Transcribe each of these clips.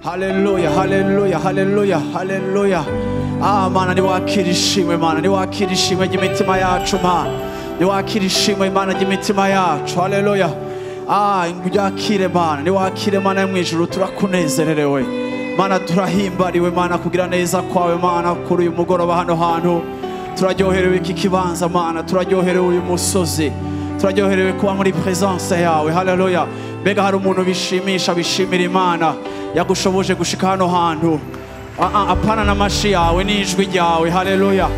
Haleluya, haleluya, haleluya, haleluya. Ah, Mana, niwakira ishimwe, Mana, niwakira ishimwe ry'imitima yacu, Mana, niwakira ishimwe, Mana, ry'imitima yacu. Haleluya. Ah, ngwakire, Mana, niwakire, Mana yo mw'ijuru, turakunezererewe, Mana, turahimbariwe, Mana, kugira neza kwawe, Mana, kuri uyu mugoroba hano hantu. Turaryoherewe iki kibanza, Mana, turaryoherewe uyu musozi, turaryoherewe kuba muri presence yawe. Haleluya. Mbega hari umuntu bishimisha, bishimira Imana yagushoboje gushika hano hantu? Apana n'amashi yawe, n'ijwi ryawe. Haleluya,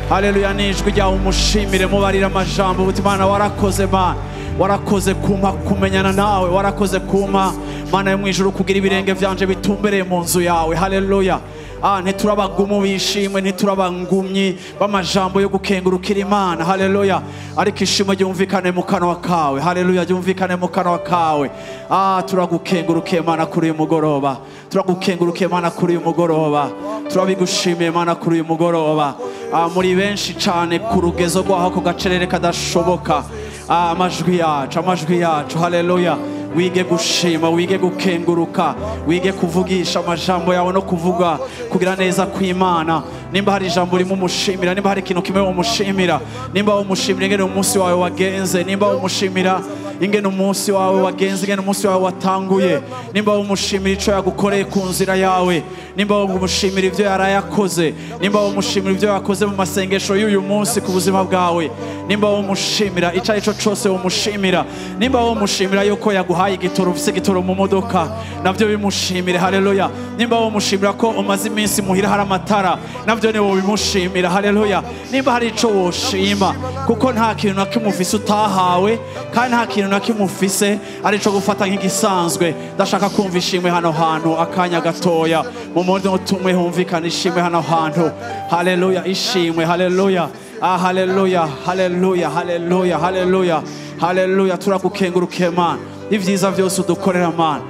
haleluya, n'ijwi ryawe umushimire, mubarire amajambo uti: Mana, warakoze, Mana, warakoze kumpa kumenyana nawe, warakoze kumpa, Mana yo mw'ijuru, kugira ibirenge vyanje bitumbereye mu nzu yawe. Haleluya. Ah, ntiturabagumu bishimwe, ntiturabangumyi b'amajambo yo gukengurukira Imana. Haleluya. Ariko ishimwe ryumvikane mu kanwa kawe. Haleluya, ryumvikane mu kanwa kawe. Ah, turagukengurukiye, Mana, kuri uyu mugoroba. Turagukengurukiye, Mana, kuri uyu mugoroba. Turabigushimiye, Mana, kuri uyu mugoroba. Ah, muri benshi cane ku rugezo rwaho ku gacerere kadashoboka. Ah, amajwi yacu, amajwi yacu. Haleluya. Wige gushima, wige gukenguruka, wige kuvugisha amajambo yawe no kuvuga kugira neza kw'Imana. Nimba hari ijambo urimo umushimira, nimba hari ikintu kimwe umushimira, nimba umushimira ingene umunsi wawe wagenze, nimba umushimira ingene umunsi wawe wagenze, ingene umunsi wawe watanguye, nimba umushimira ico yagukoreye ku nzira yawe, nimba umushimira ivyo yarayakoze, nimba umushimira ivyo yakoze mu masengesho y'uyu munsi ku buzima bwawe, nimba umushimira ico arico cose umushimira, nimba umushimira yuko yaguhaye igitoro, ufise igitoro mu modoka, navyo bimushimire. Haleluya. Nimba umushimira ko umaze iminsi muhira hari amatara, navyo ni bimushimira. Haleluya. Nimba hari ico woshima, kuko nta kintu na kimwe ufise utahawe, kandi nta kintu na kimwe ufise arico gufata nk'igisanzwe. Ndashaka kumva ishimwe hano hantu akanya gatoya, mu mundi tumwe humvikana ishimwe hano hantu. Haleluya, ishimwe. Haleluya. Ah, haleluya, haleluya, haleluya, haleluya, haleluya. Turagukengurukiye, Mana, ibyiza byose udukorera. Mana,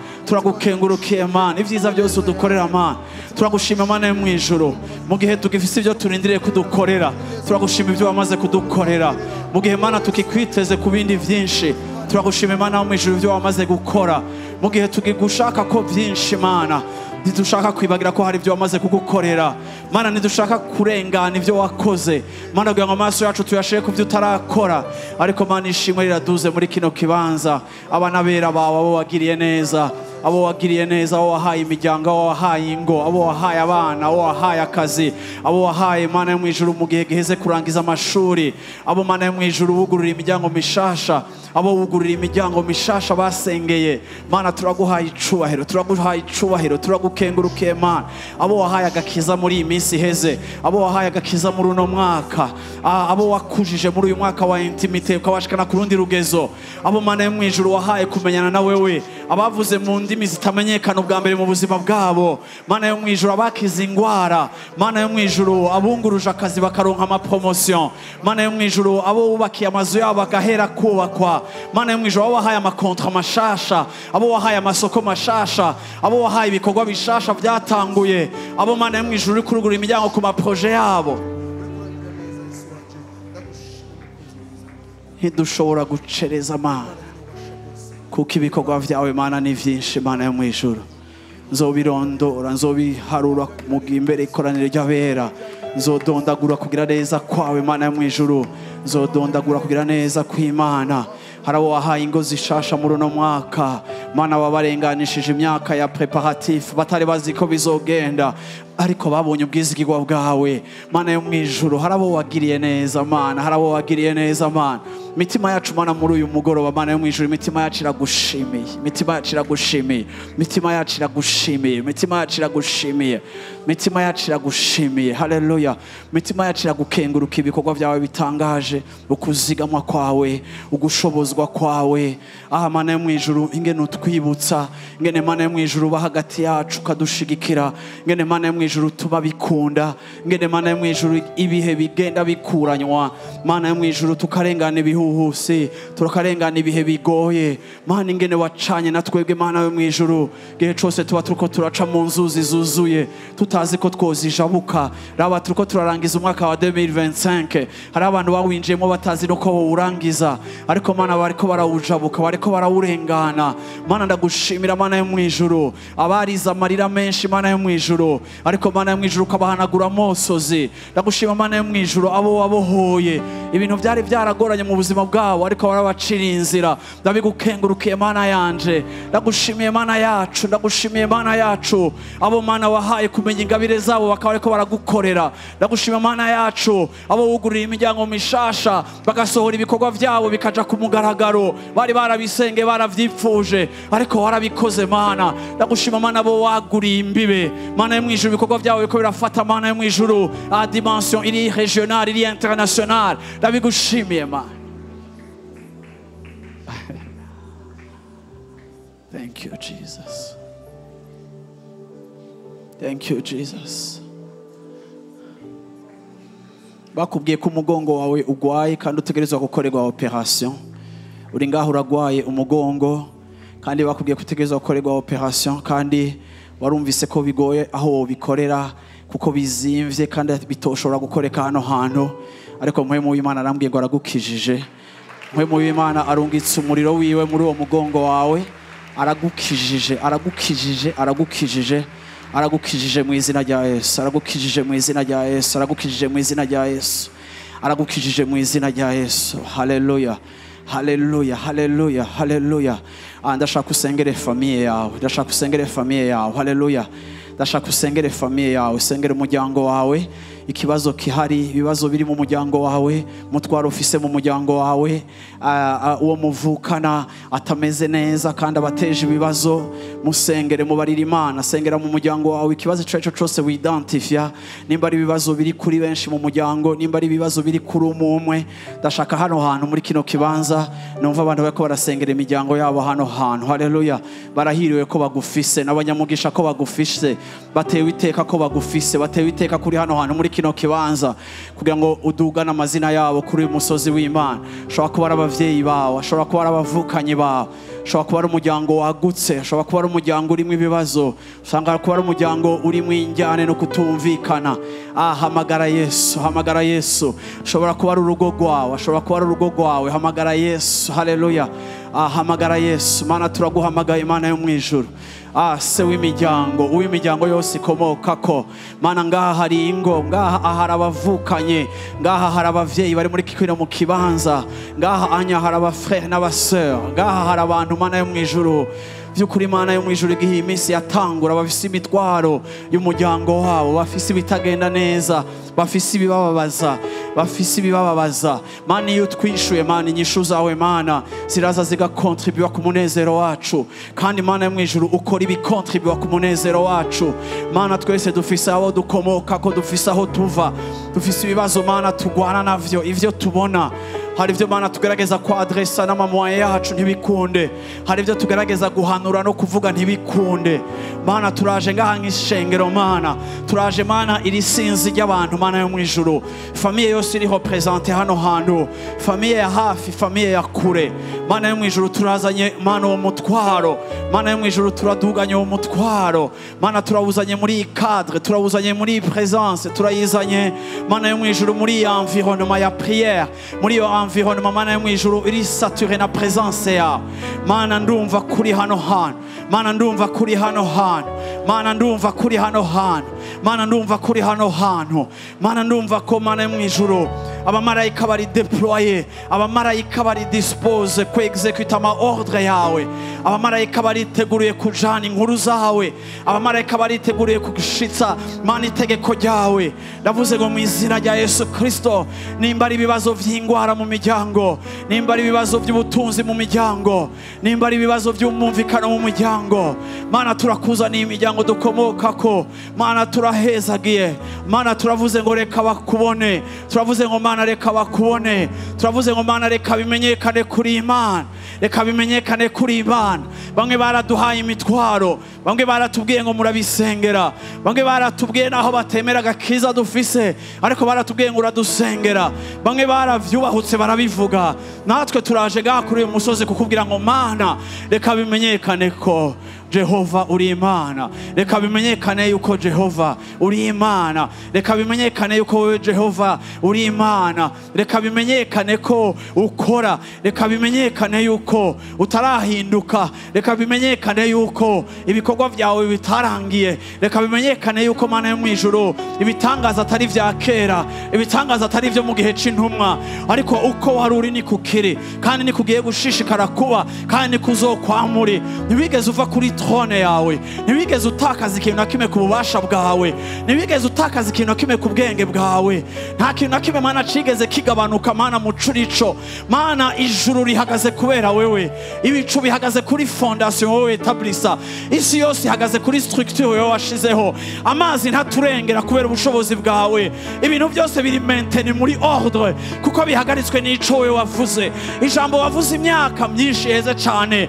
turagukengurukiye, Mana, ibyiza byose udukorera. Mana, turagushima, Mana yo mw'ijuru, mu gihe tugifise ibyo turindiriye kudukorera. Turagushima ibyo wamaze kudukorera mu gihe, Mana, tukikwiteze ku bindi byinshi. Turagushima, Mana yo mw'ijuru, ibyo wamaze gukora mu gihe tugigushaka ko byinshi. Mana, ntidushaka kwibagira ko hari ibyo wamaze kugukorera. Mana, ntidushaka kurengana ibyo wakoze, Mana, kugira ngo amaso yacu tuyashire ku byo utarakora. Ariko, Mana, ishimwe riraduze muri kino kibanza. Abana bera bawe, abo wagiriye neza, abo wagiriye neza, abo wahaye imiryango, abo wahaye ingo, abo wahaye abana, abo wahaye akazi, abo wahaye, Mana yo mw'ijuru, mu gihe giheze kurangiza amashuri, abo, Mana yo mw'ijuru, wugurura imiryango mishasha, abo wugurura imiryango mishasha basengeye, Mana, turaguhaye icubahiro, turaguhaye icubahiro, turagukengurukiye, Mana. Abo wahaye agakiza muri iyi minsi iheze, abo wahaye agakiza muri uno mwaka, abo wakujije muri uyu mwaka wa intimité ukabashikana ku rundi rugezo, abo, Mana yo mw'ijuru, wahaye kumenyana na wewe, abavuze mu ndimi zitamenyekana ubwa mbere mu buzima bwabo, Mana yo mw'ijuru, abakiza ingwara, Mana yo mw'ijuru, abunguruje akazi bakaronka amapromotion, Mana yo mw'ijuru, abo wubakiye amazu yabo agahera kubakwa, Mana yo mw'ijuru, abo wahaye amakontra mashasha, abo wahaye amasoko mashasha, abo wahaye ibikorwa bishasha byatanguye, abo, Mana yo mw'ijuru, uri kurugura imiryango ku maproje yabo. Ntidushobora gucereza, Mana, kuko ibikorwa vyawe, Mana, ni vyinshi. Mana yo mw'ijuru, nzobirondora, nzobiharura mu imbere ikoraniro ry'abera. Nzodondagura kugira neza kwawe, Mana yo mw'ijuru, nzodondagura kugira neza kw'Imana. Hari abo wahaye ingo zishasha muri uno mwaka, Mana, wabarenganishije imyaka ya préparatif batari bazi ko bizogenda, ariko babonye ubwizigirwa bwawe, Mana yo mw'ijuru. Hari abo wagiriye neza, Mana, hari abo wagiriye neza, Mana. Imitima yacu, Mana, muri uyu mugoroba, Mana yo mw'ijuru, imitima yacu iragushimiye, imitima yacu iragushimiye, imitima yacu iragushimiye, imitima yacu iragushimiye, imitima yacu iragushimiye. Haleluya. Imitima yacu iragukenguruka ibikorwa byawe bitangaje, ukuzigamwa kwawe, ugushobozwa kwawe. Aha, Mana yo mw'ijuru, ingene utwibutsa, ingene, Mana yo mw'ijuru, uba hagati yacu ukadushigikira, ingene, Mana yo mw'ijuru. ijuru tuba bikunda, ngene Mana yo mu ijuru ibihe bigenda bikuranywa, Mana yo mu ijuru tukarengana ibihuhusi, tukarengana ibihe bigoye, Mana ingene wacanye na twebwe Mana yo mu ijuru, gihe cose tuba turiko turaca mu nzuzi zuzuye tutazi ko twozijabuka. Raba turiko turarangiza umwaka wa 2025, hari abantu bawinjiyemo batazi no ko bawurangiza, ariko Mana bariko barawujabuka, bariko barawurengana. Mana ndagushimira Mana yo mu ijuru, abariza amarira menshi Mana yo mu ijuru, ariko Mana yo mu ijuru ukabahanagura amosozi. Ndagushima Mana yo mu ijuru abo wabohoye ibintu byari byaragoranye mu buzima bwabo, ariko warabacira inzira. Ndabigukengurukiye Mana yanje, ndagushimiye Mana yacu, ndagushimiye Mana yacu, abo Mana wahaye kumenya ingabire zabo bakaba ariko baragukorera. Ndagushima Mana yacu, abo wugururiye imiryango mishasha bagasohora ibikorwa byabo bikaja ku mugaragaro, bari barabisenge baravyipfuje, ariko warabikoze Mana. Ndagushima Mana abo waguriye imbibe, Mana yo mu ijuru ibikorwa byabo biko birafata Mana yo mu ijuru a dimension iri regional iri international. Ndabigushimiye Mana. Thank you Jesus. Thank you Jesus. Bakubwiye ko umugongo wawe ugwaye kandi utegerezwa gukorerwa operation. Uri ngaho uragwaye umugongo kandi bakubwiye ko utegerezwa gukorerwa operation, kandi warumvise ko bigoye aho wobikorera kuko bizimvye kandi bitoshobora gukoreka hano hantu, ariko Mpwemu w'Imana arambwiye ngo aragukijije. Mpwemu w'Imana arungitse umuriro wiwe muri uwo mugongo wawe, aragukijije, aragukijije, aragukijije, aragukijije mu izina rya Yesu, aragukijije mu izina rya Yesu, aragukijije mu izina rya Yesu, aragukijije mu izina rya Yesu. Haleluya, haleluya, haleluya, haleluya. Ndashaka usengere famille yawe, ndashaka usengere famille yawe. Haleluya, ndashaka usengere famille yawe, usengere umuryango wawe. Ikibazo kihari, ibibazo biri mu muryango wawe, mutwaro ufise mu muryango wawe, uwo muvukana atameze neza kandi abateje ibibazo, musengere, mubarira Imana. Sengera mu muryango wawe ikibazo ico arico cose widentifia, nimba ari ibibazo biri kuri benshi mu muryango, nimba ari ibibazo biri kuri umwe. Ndashaka hano hantu muri kino kibanza numva abantu bariko barasengera imiryango yabo hano hantu. Haleluya, barahiriwe ko bagufise, n'abanyamugisha ko bagufise, batewe iteka ko bagufise, batewe iteka kuri hano hantu muri kino kibanza, kugira ngo udugane amazina yabo kuri uyu musozi w'Imana. Ashobora kuba ari abavyeyi bawe, ashobora kuba ari abavukanyi bawe, ashobora kuba ari umuryango wagutse, ashobora kuba ari umuryango urimo ibibazo, usanga kuba ari umuryango urimo injyane no kutumvikana. Hamagara Yesu, hamagara Yesu. Ashobora kuba ari urugo rwawe, ashobora kuba ari urugo rwawe. Hamagara Yesu. Haleluya, hamagara Yesu. Mana turaguhamagaye Mana yo mu ijuru, se w'imiryango, uw'imiryango yose ikomokako. Mana ngaha hari ingo, ngaha hari abavukanye, ngaha hari abavyeyi bari muri kino mu kibanza, ngaha anya hari abafrère n'abasœur, ngaha hari abantu Mana yo mu ijuru. By'ukuri Mana yo mu ijuru, igihe iminsi yatangura bafise imitwaro y'umuryango wabo, bafise ibitagenda neza, bafise ibibababaza, bafise ibibababaza. Mana iyo twishuye, Mana inyishu zawe Mana ziraza zigakontribuwa ku munezero wacu, kandi Mana yo mu ijuru ukora ibikontribuwa ku munezero wacu. Mana twese dufise aho dukomoka, ko dufise aho tuva, dufise ibibazo Mana tugwana navyo, ivyo tubona. Hari ivyo Mana tugerageza kuadresa n'amamoye yacu ntibikunde, hari ivyo tugerageza guhanura no kuvuga ntibikunde. Mana turaje ngaha nk'ishengero, Mana turaje Mana iri sinzi ry'abantu Mana yo mu ijuru, famille yose iriho presente hano hantu, famille ya hafi, famille ya kure. Mana yo mu ijuru turazanye Mana uwo mutwaro, Mana yo mu ijuru turaduganye uwo mutwaro, Mana turawuzanye muri iyi cadre, turawuzanye muri iyi présence, turayizanye Mana yo mu ijuru muri iyi environnement ya prière, muri iyo environnement Mana yo mu ijuru iri saturé na présence yawe. Mana ndumva kuri hano hantu, Mana ndumva kuri hano hantu, Mana ndumva kuri hano hantu, Mana ndumva kuri hano hantu, Mana ndumva ko Mana yo mu ijuru abamarayika bari déployé, abamarayika bari disposé ku exécuter ama ordre yawe, abamarayika bariteguriye kujana inkuru zawe, abamarayika bariteguriye kugushitsa Mana itegeko ryawe. Ndavuze ngo mu izina rya Yesu Kristo, nimba ari ibibazo vy'ingwara mu miryango, nimba ari ibibazo by'ubutunzi mu miryango, nimba ari ibibazo by'umwumvikano mu miryango, Mana turakuzaniye imiryango dukomokako, Mana turahezagiye, Mana turavuze ngo reka bakubone, turavuze ngo Mana reka bakubone, turavuze ngo Mana reka bimenyekane kuri Imana, reka bimenyekane kuri Imana. Bamwe baraduhaye imitwaro, bamwe baratubwiye ngo murabisengera, bamwe baratubwiye naho batemera agakiza dufise, ariko baratubwiye ngo uradusengera. Bamwe baravyubahutse barabivuga. Natwe turaje ngaha kuri uyu musozi kukubwira ngo Mana, reka bimenyekane ko Jehova uri Imana. Reka bimenyekane yuko Jehova uri Imana. Reka bimenyekane yuko wewe Jehova uri Imana. Reka bimenyekane ko ukora. Reka bimenyekane yuko utarahinduka. Reka bimenyekane yuko ibikorwa byawe bitarangiye. Reka bimenyekane yuko Mana yo mu ijuru ibitangaza atari vya kera, ibitangaza atari vyo mu gihe c'intumwa, ariko uko wari uri ni kukiri, kandi ni kugiye gushishikara kuba, kandi ni kuzokwamuri. Ntibigeze uva kuri trone yawe, ntibigeze utakaza ikintu na kimwe ku bubasha bwawe, ntibigeze utakaza ikintu na kimwe ku bwenge bwawe. Nta kintu na kimwe Mana cigeze kigabanuka Mana mu curico. Mana, ijuru rihagaze kubera wewe, ibicu bihagaze kuri fondation wowe etablisa, isi yose ihagaze kuri structure wowe washizeho. Amazi ntaturengera kubera ubushobozi bwawe. Ibintu byose biri maintenu muri ordre kuko bihagaritswe n'ico wewe wavuze. Ijambo wavuze imyaka myinshi heze cane,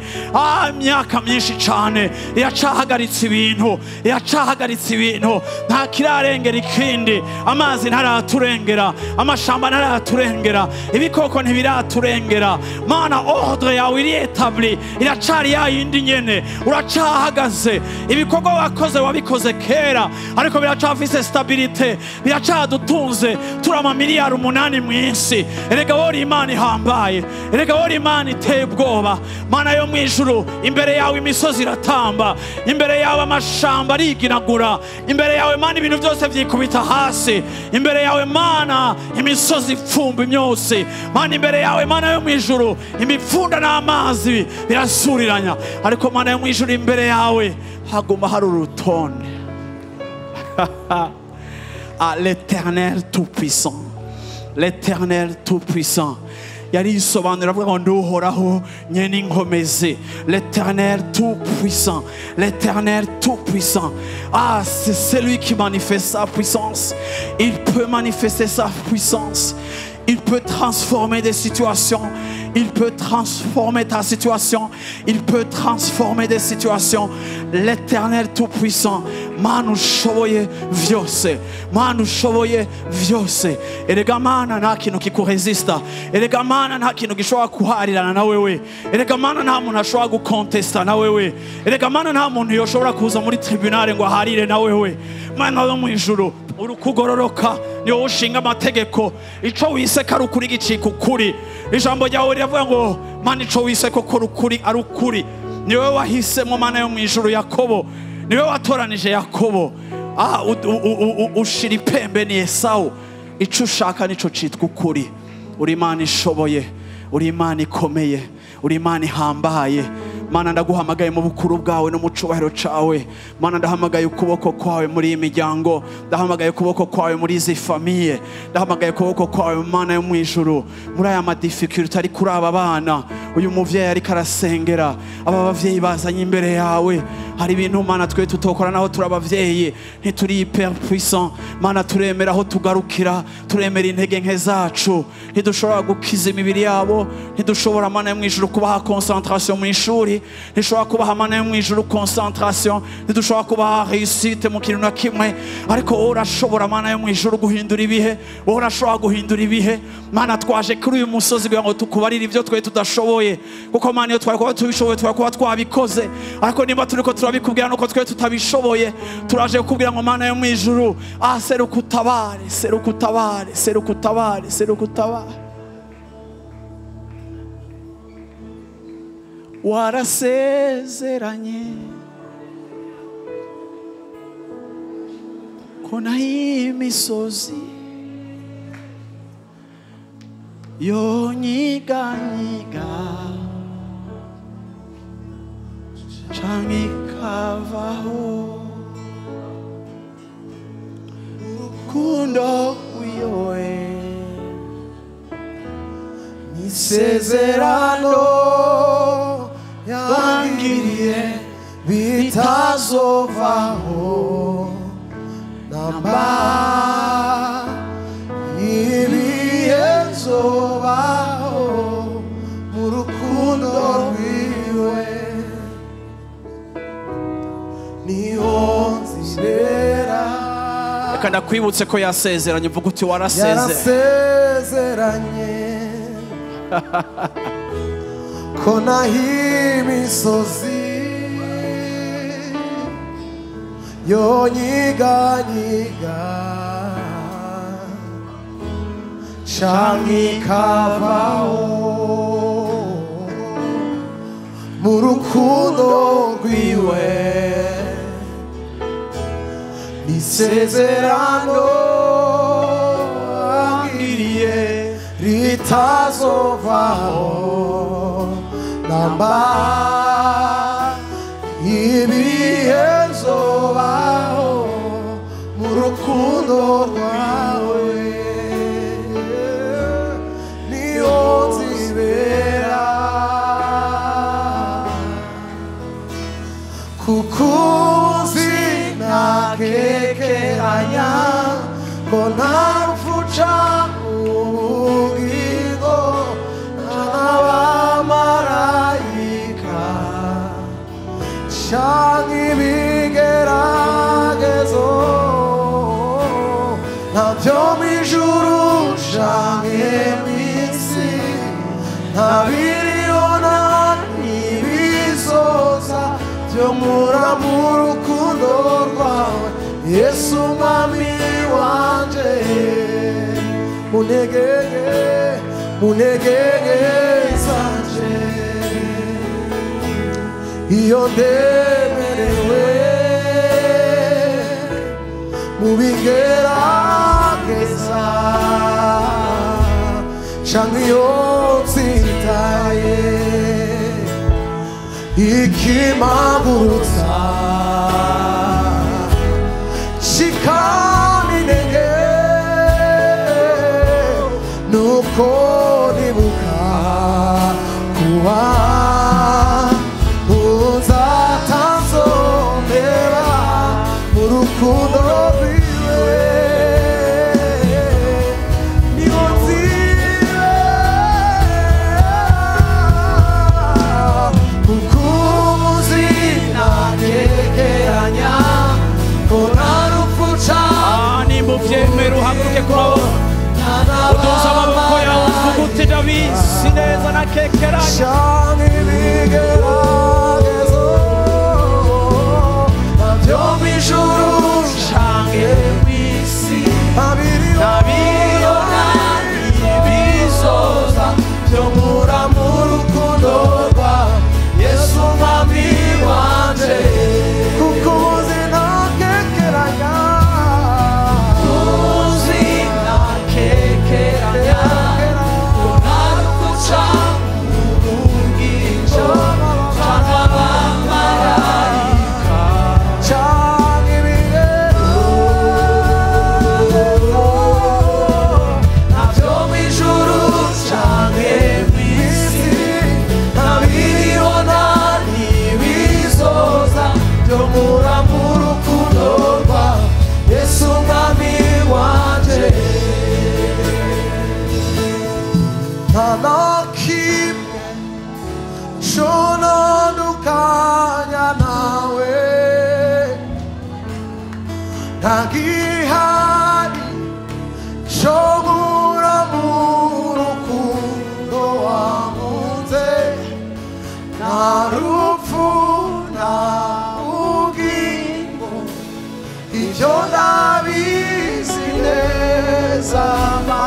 imyaka myinshi cane iracahagaritse ibintu, iracahagaritse ibintu. Nta kirarengera ikindi. Amazi ntaraturengera, amashamba ntaraturengera, ibikoko ntibiraturengera. Mana, ordre yawe iri etabli, iracari ya yindi nyene, uracahagaze. Ibikorwa wakoze wabikoze kera, ariko biracafise stabilite, biracadutunze. Turi amamiliyari 8 mu isi. Erega wowe Imana ihambaye, erega wowe Imana iteye ubwoba. Mana yo mu ijuru, imbere yawe imisozi iratamba, imbere yawe amashamba ariginagura, imbere yawe Mana ibintu byose vyikubita hasi, imbere yawe Mana imisozi ipfumba imyotsi. Mana, imbere yawe Mana yo mu ijuru imipfunda n'amazi birasuriranya, ariko Mana yo mu ijuru imbere yawe haguma hari urutonde. À l'Éternel Tout-Puissant, l'Éternel Tout-Puissant. Yarisobanura avuga ngo nduhoraho nyene inkomezi. L'Éternel Tout-Puissant, l'Éternel Tout-Puissant. Ah, c'est celui qui manifeste sa puissance. Il peut manifester sa puissance. Il peut transformer des situations. Il peut transformer ta situation. Il peut transformer des situations. L'Éternel Tout-Puissant. Mana ushoboye vyose. Mana ushoboye vyose. Erega Mana nta kintu kikuresista. Erega Mana nta kintu gishobora kuharirana na wewe. Erega Mana nta muntu ashobora gukontesta na wewe. Erega Mana nta muntu yoshobora kuza muri tribunal ngo aharire na wewe. Mana yo mu ijuru urukugororoka ni wowe ushinga amategeko. Ico wise ko ari ukuri gicika ukuri. Ijambo ryawe riravuga ngo Mana ico wise ko ukuri ari ukuri. Ni wowe wahisemo Mana yo mu ijuru Yakobo, ni wowe watoranije Yakobo. Ushira ipembe ni Esawu. Ico ushaka nico citwa ukuri. Uri Imana ishoboye, uri Imana ikomeye, uri Imana ihambaye. Mana ndaguhamagaye mu bukuru bwawe no mu cubahiro cawe. Mana ndahamagaye ukuboko kwawe muri iyi miryango, ndahamagaye ukuboko kwawe muri izi famiye, ndahamagaye ukuboko kwawe Mana yo mu ijuru muri aya madifficulté ari kuri aba bana. Uyu muvyeyi ariko arasengera, aba bavyeyi bazanye imbere yawe. Hari ibintu Mana twe tutokora naho turi abavyeyi, ntituri hyper puissant. Mana turemera aho tugarukira, turemera intege nke zacu. Ntidushobora gukiza imibiri yabo, ntidushobora Mana yo mu ijuru kubaha concentration mu ishuri, ntidushobora kubaha Mana yo mu ijuru concentration, ntidushobora kubaha réussite mu kintu na kimwe, ariko wowe urashobora Mana yo mu ijuru guhindura ibihe, wowe urashobora guhindura ibihe. Mana twaje kuri uyu musozi kugira ngo tukubarire ibyo twe tudashoboye, kuko Mana iyo twari kuba tubishoboye twari kuba twabikoze, ariko nimba turiko turabikubwira nuko twe tutabishoboye, turaje kukubwira ngo Mana yo mu ijuru, serukutabare, serukutabare, serukutabare, serukutabare. Warasezeranye ko naho imisozi yonyiganyiga canke ikavaho, urukundo rwiwe isezerano yangiriye bitazovaho namba ibihe nzobaho mu rukundo rwiwe. niho nzibera. Reka ndakwibutse ko yasezeranye, uvuga uti warasezeranye. Yarasezeranye ko naho imisozi yonyiganyiga canke ikavaho, mu rukundo rwiwe n'isezerano angiriye ritazovaho namba. Ibihe nzobaho mu rukundo rwawe niho nzibera, kuko sinakekeranya ko nta rupfu canke ubugingo n'abamarayika canke ibigeragezo ntavyo mw'ijuru canke mw'isi, nta biriho nta n'ibizoza vyonkura mu rukundo rwawe Yesu mwami wanje. Munegege munegege zanje iyo ndemerewe mu bigerageza canke iyo ntsitaye, ikimpagurutsa kikaminege nuko nibuka kuba uzatanzomera mu rukundo rwiwe niho nzibera, kuko uzi nakekeranya ko nta rupfu Ah, nimba uvyemera uhaguruke ku maboko, uduze amaboko yawe uvuga uti ndabizi neza nakekeranya. Canke ibigeragezo ntavyo mw'ijuru canke mw'isi, ntabiriho ntabiriho n'ibizoza vyonkura mu rukundo rwawe Yesu mwami wanje. Kuko uzi ntakekeranya, uzi nakekeranya ko nta rupfu canke ubugingo canke abamarayika canke ibigeragezo ntavyo mw'ijuru canke mw'isi, ntabiriho nta n'ibizoza vyonkura mu rukundo rwawe Yesu mwami wanje. Nta na kimwe conandukanya nawe, nta gihari cobura mu rukundo wankunze, nta rupfu nta bugingo, ivyo ndabizi neza Mana,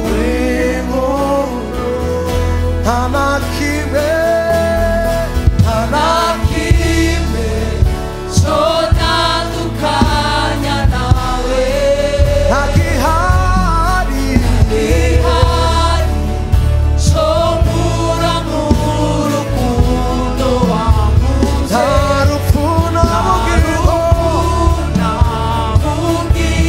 uri nkuru. Nta na kimwe, nta na kimwe conandukanya nawe, nta gihari gihari conkura mu rukundo wankunze, nta rupfu nta bugingo nta bugingo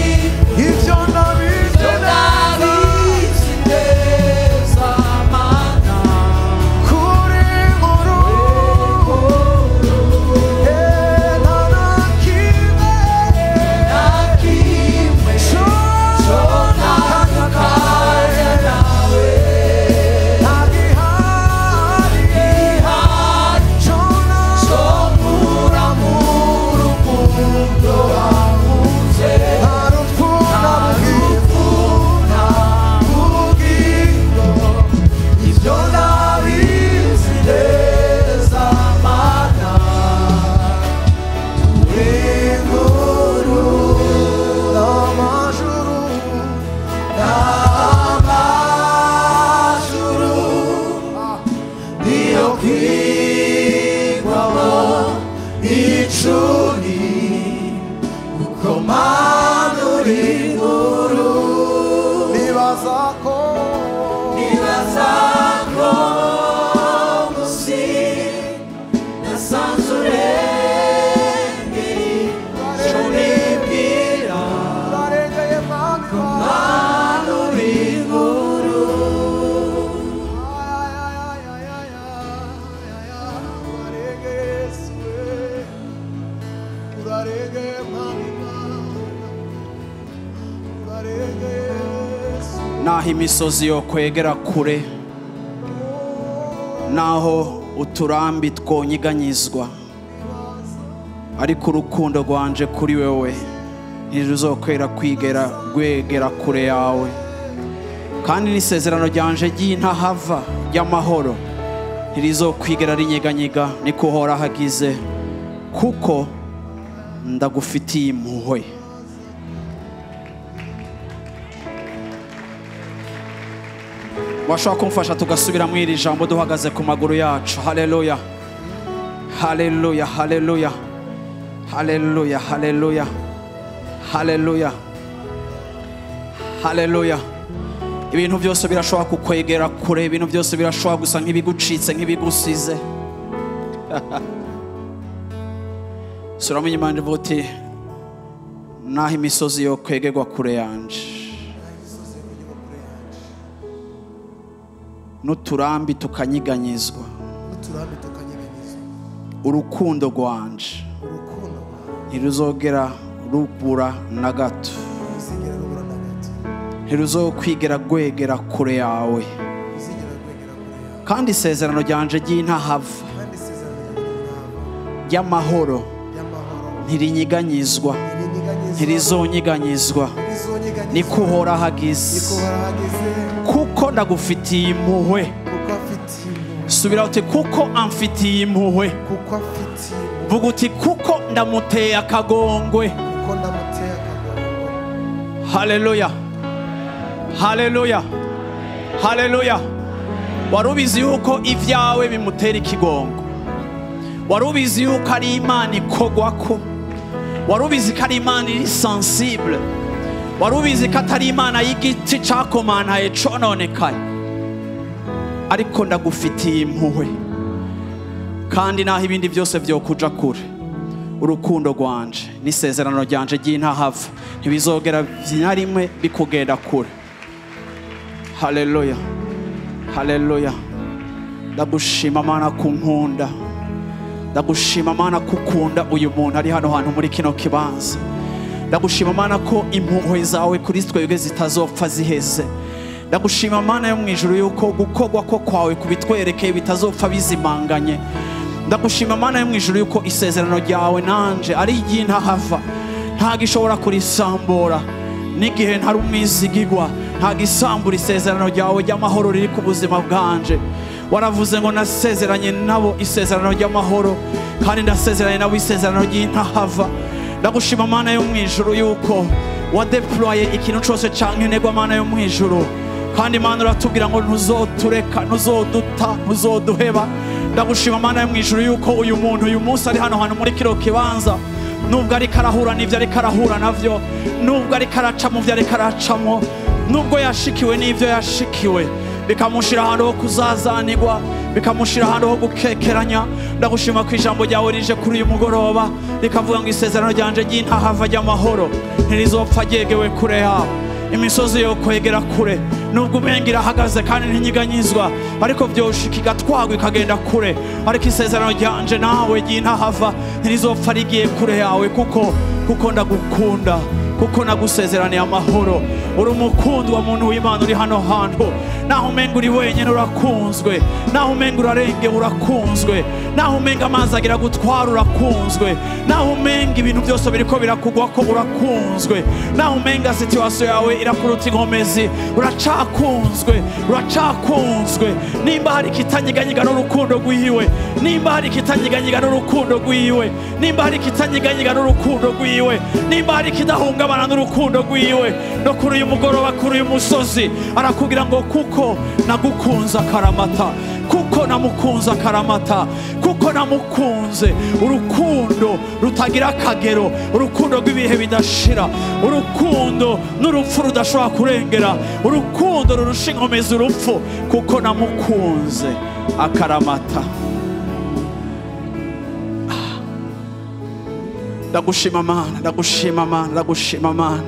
Ntibikwigwamo icuni kuko Mana uri nkuru. Nibaza ko musi nasanze urengeye ico nibwira ko Mana uri nkuru. Naho imisozi yo kwegera kure, naho uturambi twonyeganyizwa, ariko urukundo rwanje kuri wewe ntiruzokwera kwigera rwegera kure yawe. Kandi n'isezerano ryanje ry'intahava ry'amahoro ntirizokwigera rinyeganyega, niko Uhoraho agize, kuko ndagufitiye impuhwe. Washobora kumfasha tugasubira mu iri jambo duhagaze ku maguru yacu. Haleluya, haleluya, haleluya, haleluya, haleluya, haleluya, haleluya. Ibintu byose birashobora kukwegera kure, ibintu byose birashobora gusa nk'ibigucitse, nk'ibigusize. Suramo inyuma ndivuga uti naho imisozi yo kwegerwa kure yanje, n'uturambi tukanyiganyizwa, urukundo rwanje ntiruzogera rubura na gato, ntiruzokwigera rwegera kure yawe. Kandi isezerano ryanje ry'intahava ry'amahoro ntirinyiganyizwa, ntirizonyiganyizwa, niko Uhoraho agize, kuko ndagufitiye impuhwe. Subira uti kuko amfitiye impuhwe. Vuga uti kuko ndamuteye akagongwe. Haleluya, haleluya, haleluya. Wari ubizi yuko ivyawe bimutera ikigongo? Wari ubizi yuko ari Imana ikogwako? Wari ubizi ko ari Imana iri sensible? Wari ubizi ko atari Imana y'igiti cakomantaye cononekaye? Ariko ndagufitiye impuhwe. Kandi naho ibindi byose vyokuja kure, urukundo rwanje n'isezerano ryanje ry'intahava ntibizogera na rimwe bikugenda kure. Haleluya, haleluya. Ndagushima Mana kunkunda, ndagushima Mana kukunda uyu muntu ari hano hantu muri kino kibanza. Ndagushima Mana ko impuhwe zawe kuri twebwe zitazopfa ziheze. Ndagushima Mana yo mu ijuru yuko gukogwa ko kwawe kubitwerekeye bitazopfa bizimanganye. Ndagushima Mana yo mu ijuru yuko isezerano ryawe nanje ari iry'intahava, ntagishobora kurisambura. N'igihe ntari umwizigigwa, ntagisambura isezerano ryawe ry'amahoro riri ku buzima bwanje. Waravuze ngo nasezeranye nabo isezerano ry'amahoro, kandi ndasezeranye nabo isezerano ry'intahava. Ndagushima Mana yo mu ijuru yuko wadeploye ikintu cyose cankenerwa Mana yo mu ijuru. Kandi Mana uratubwira ngo ntuzotureka, ntuzoduta, ntuzoduheba. Ndagushima Mana yo mu ijuru yuko uyu muntu uyu munsi ari hano hantu muri kino kibanza, nubwo ariko arahura n'ivyo ariko arahura navyo, nubwo ariko araca mu vyo ariko aracamwo, nubwo yashikiwe n'ivyo yashikiwe, bikamushira ahantu ho kuzazanirwa, bikamushira ahantu ho gukekeranya. Ndagushima ko ijambo ryawe rije kuri uyu mugoroba rikavuga ngo isezerano ryanje ry'intahava ry'amahoro ntirizopfa ryegewe kure yawe. Imisozi yo kwegera kure, nubwo umenga irahagaze kandi ntinyiganyizwa, ariko vyoshika igatwagwa ikagenda kure, ariko isezerano ryanje nawe ry'intahava ntirizopfa rigiye kure yawe, kuko ndagukunda, kuko nagusezeraniye amahoro. Uri umukundwa muntu w'Imana uri hano hantu. Naho umenga uri wenyine urakunzwe, naho umenga urarengewe urakunzwe, naho umenga amazi agira gutwara urakunzwe, naho umenga ibintu byose biriko birakugwako urakunzwe, naho umenga situation yawe irakuruta inkomezi uracakunzwe, uracakunzwe. Nimba hari ikitanyiganyiga n'urukundo rwiwe, nimba hari ikitanyiganyiga n'urukundo rwiwe, nimba hari ikitanyiganyiga n'urukundo rwiwe, nimba hari ikidahungabana n'urukundo rwiwe, no kuri uyu mugoroba, kuri uyu musozi arakubwira ngo kuko nagukunze akaramata, Kuko namukunze akaramata, kuko namukunze urukundo rutagira akagero, urukundo rw'ibihe bidashira, urukundo n'urupfu rudashobora kurengera, urukundo rurusha inkomezi urupfu, kuko namukunze akaramata. Ndagushima Mana, ndagushima Mana, ndagushima Mana,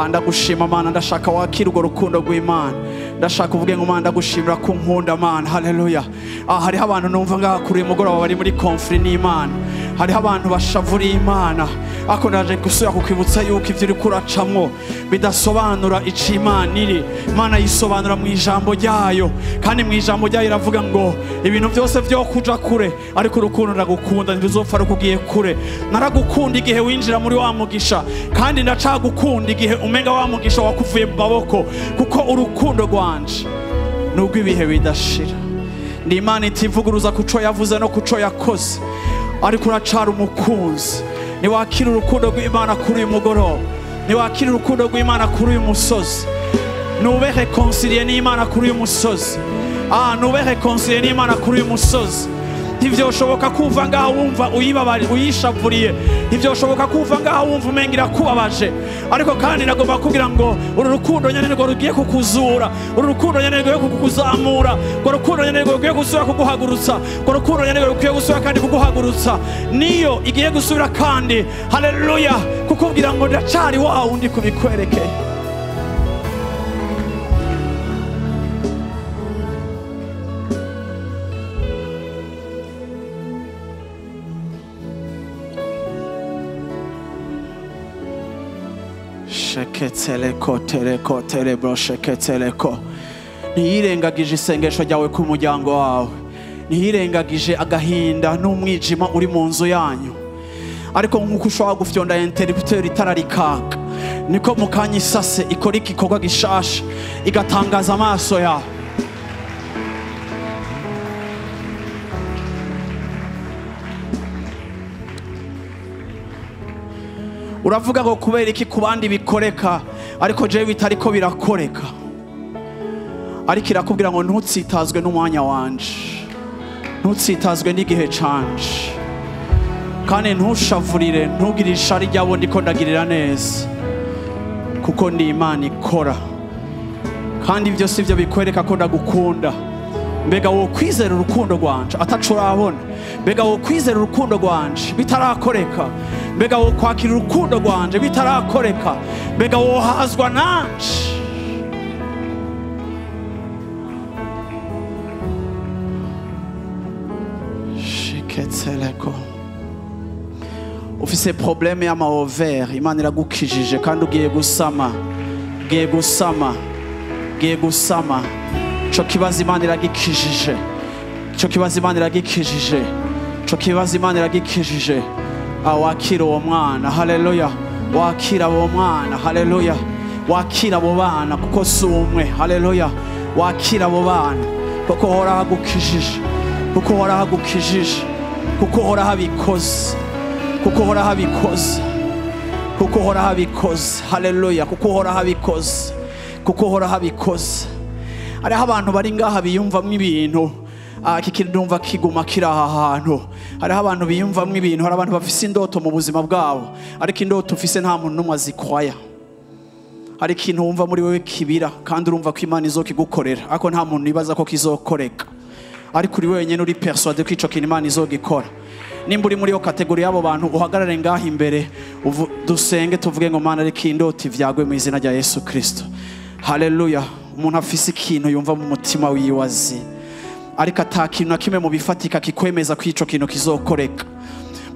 ndagushima Mana. Ndashaka wakira urwo rukundo rw'Imana. Ndashaka uvuge ngo Mana ndagushimira ko unkunda Mana. Haleluya. Hariho abantu numva ngaha kuri uyu mugoroba bari muri conflit n'Imana, hariho abantu bashavuriye Imana, ariko ndaje gusubira kukwibutsa yuko ivyo uriko uracamwo bidasobanura ico Imana iri. Imana yisobanura mu ijambo ryayo, kandi mu ijambo ryayo iravuga ngo ibintu byose vyo kuja kure, ariko urukundo ndagukunda ntiruzopfa rukugiye kure. Naragukunda igihe winjira muri wa mugisha, kandi ndacagukunda igihe umenga wa mugisha wakuvuye mu maboko, kuko urukundo rwanje nubwo ibihe bidashira. Ni Imana itivuguruza kuco yavuze no kuco yakoze, ariko uracara umukunzi. Niwakira urukundo rw'Imana kuri uyu mugoroba, niwakira urukundo rw'Imana kuri uyu musozi, nube reconcilié n'Imana kuri uyu musozi. Nube reconcilié n'Imana kuri uyu musozi. Ntivyoshoboka kuva ngaha wumva uyibabari uyishavuriye, ntivyoshoboka kuva ngaha wumva umenga irakubabaje, ariko kandi nagomba kugira ngo uru rukundo nyene nirwo rugiye kukuzura, uru rukundo nyene nirwo rugiye kukuzamura, urwo rukundo nyene nirwo rugiye gusubira kuguhagurutsa, urwo rukundo nyene nirwo rugiye gusubira kandi kuguhagurutsa. Niyo igiye gusubira kandi, haleluya, kukubwira ngo ndacari wa wundi kubikwerekeye. Sheketeleko teleko telebro sheketeleko. Ntiyirengagije isengesho ryawe ku muryango wawe, ntiyirengagije agahinda n'umwijima uri mu nzu yanyu, ariko nk'uko ushobora gufyonda interrupteur itara rikaka, niko mu kanya isase ikora igikorwa gishasha igatangaza amaso yawe. Uravuga ngo kubera iki ku bandi bikoreka ariko jewe bitariko birakoreka, ariko irakubwira ngo ntutsitazwe n'umwanya wanje, ntutsitazwe n'igihe canje, kandi ntushavurire, ntugire ishari ryabo ndiko ndagirira neza, kuko ndi Imana ikora, kandi ibyo si byo bikwereka ko ndagukunda. Mbega wo kwizera urukundo rwanje ataco urabona, mbega wo kwizera urukundo rwanje bitarakoreka, mbega wo kwakira urukundo rwanje bitarakoreka, mbega wo hazwa nanje. Shiketseleko. Ufise probleme y'amaovere, Imana iragukijije kandi ugiye gusama, ugiye gusama, ugiye gusama. Ico kibazo Imana iragikijije, ico kibazo Imana iragikijije, ico kibazo Imana iragikijije. Wakira uwo mwana, haleluya, wakira uwo mwana, haleluya, wakira abo bana kuko si umwe, haleluya, wakira abo bana kuko uhora hagukijije, kuko uhora hagukijije, kuko uhora habikoze, kuko uhora habikoze, kuko uhora habikoze, haleluya, kuko uhora habikoze, kuko uhora habikoze. Hariho abantu bari ngaha biyumvamwo ibintu, iki kintu ndumva kiguma kiri aha hantu. Hariho abantu biyumvamwo ibintu, hari abantu bafise indoto mu buzima bwabo, ariko indoto ufise nta muntu n'umwe azikwaya. Hari ikintu wumva muri wewe kibira kandi urumva ko Imana izokigukorera, ariko nta muntu nibaza ko kizokoreka, ariko uri wenyene uri persuadé ko ico kintu Imana izogikora. Nimba uri muri iyo kategori y'abo bantu, uhagarare ngaha imbere, dusenge tuvuge ngo Mana reka indoto ivyagwe mu izina rya Yesu Kristo. Haleluya. Umuntu afise ikintu yumva mu mutima wiwe azi, ariko ata kintu na kimwe mu bifatika kikwemeza ko ico kintu kizokoreka.